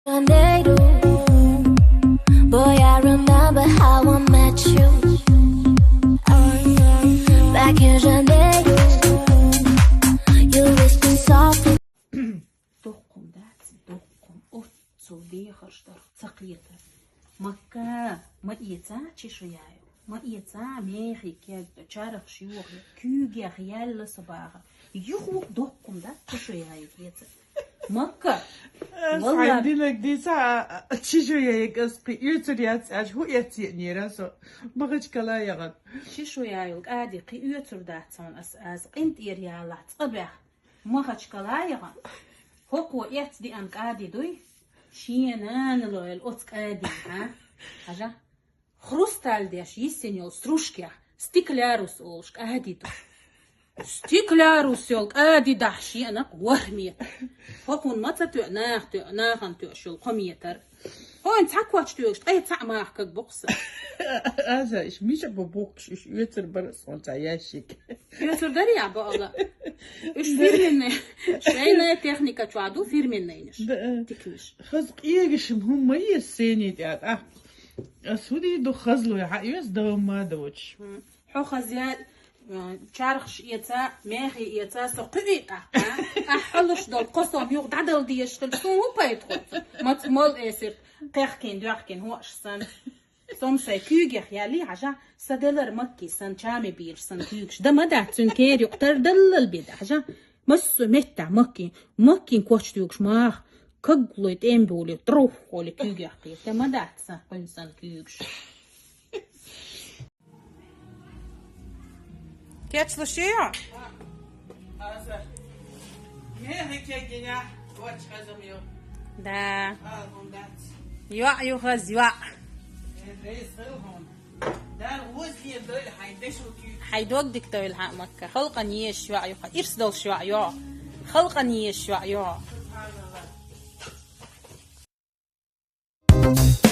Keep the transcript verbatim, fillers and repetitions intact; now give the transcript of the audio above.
Janeiro. Boy, I remember how I met you. Back in Janeiro, you whispered softly. Доккхум дац, доккхум. Оццул дехарш дар ца кхетар. Макка, ма эца чи шу яю. Ма эца мехи кегда, чарахш юхи, куьйгех яьлла са багӀа. Юху доккхум дац, чи шу яю эца. Макка. Ас валла. Хьайн динаг дица, а, а, чи шу яйг ас кхи оьцур яц, аш хӀу эц еънера со. Махачкала ягӀан. Чи шу яйул кӀади кхи оьцур дац хьона ас, аз къинтӀера яллахь цкъа баьхна. Махачкала ягӀан. ХӀокхо эц диан кӀади дуй? Шен нана лойла оц кӀади, а? Хьажа? Хрусталь деш йиссина йолу стружкех стеклярус олуш кӀади ду. Стеклярус йолу кӀади дахьа шен а накъ ворхӀ метр. ХӀокхунна ма ца тоьа, наха тоьа, нахана тоьаш йолу кхо метр. Хьуна цхьа коч тоьгуш, ткъе цхьаъ махкаг бу-кх сан. Аза, иш мича бу бухкуш, иш оьцур бара сан цхьа ящик. Оьцур дарий а баала? Уьш фирменный, шайная техника чохь ду фирменныйнаш. Да. Тикнаш. Хаза къегаш хӀума ма еза сени тӀехь, а? Ас хӀун дийр ду хазлой, хьан оьзда ма доцуш? Хьо хаза, э, чархаш эца, мехи эца, со кхуьи тӀаккха. Ахь хьалуш долу кхо сом юха дӀадала дезаш хила, суна хӀун пайда хуьлу? Маца мол эсира, кхехкина, доьхкина хӀоаш сан. Сом сайн куьйгех яьллий, хьажа, сан делар Макки сан, чами бийраш сан куьйгаш. Да ма дац, цуьнан кер юкъ тардаллал беда, хьажа. Массо а меттахь Маккин, Маккин коч туьйгуш маха, каглой тӀембули, троххоли куьйгех кхета. Ма дац сан, кхуьнан сан куьйгаш. Кечлуш ю? Аза. Мехи кегина, коч хазам ю. Да. Алхун дац. ЙоӀ ю хаза, йоӀ. Э, бейс хил хун. Дар вуз е дой хай дешуки. Хай дог дик дой хьа Макка. Халкъан еш йоӀ ю хаза. Ирс долш йоӀ ю. Халкъан еш йоӀ ю. Субханаллах.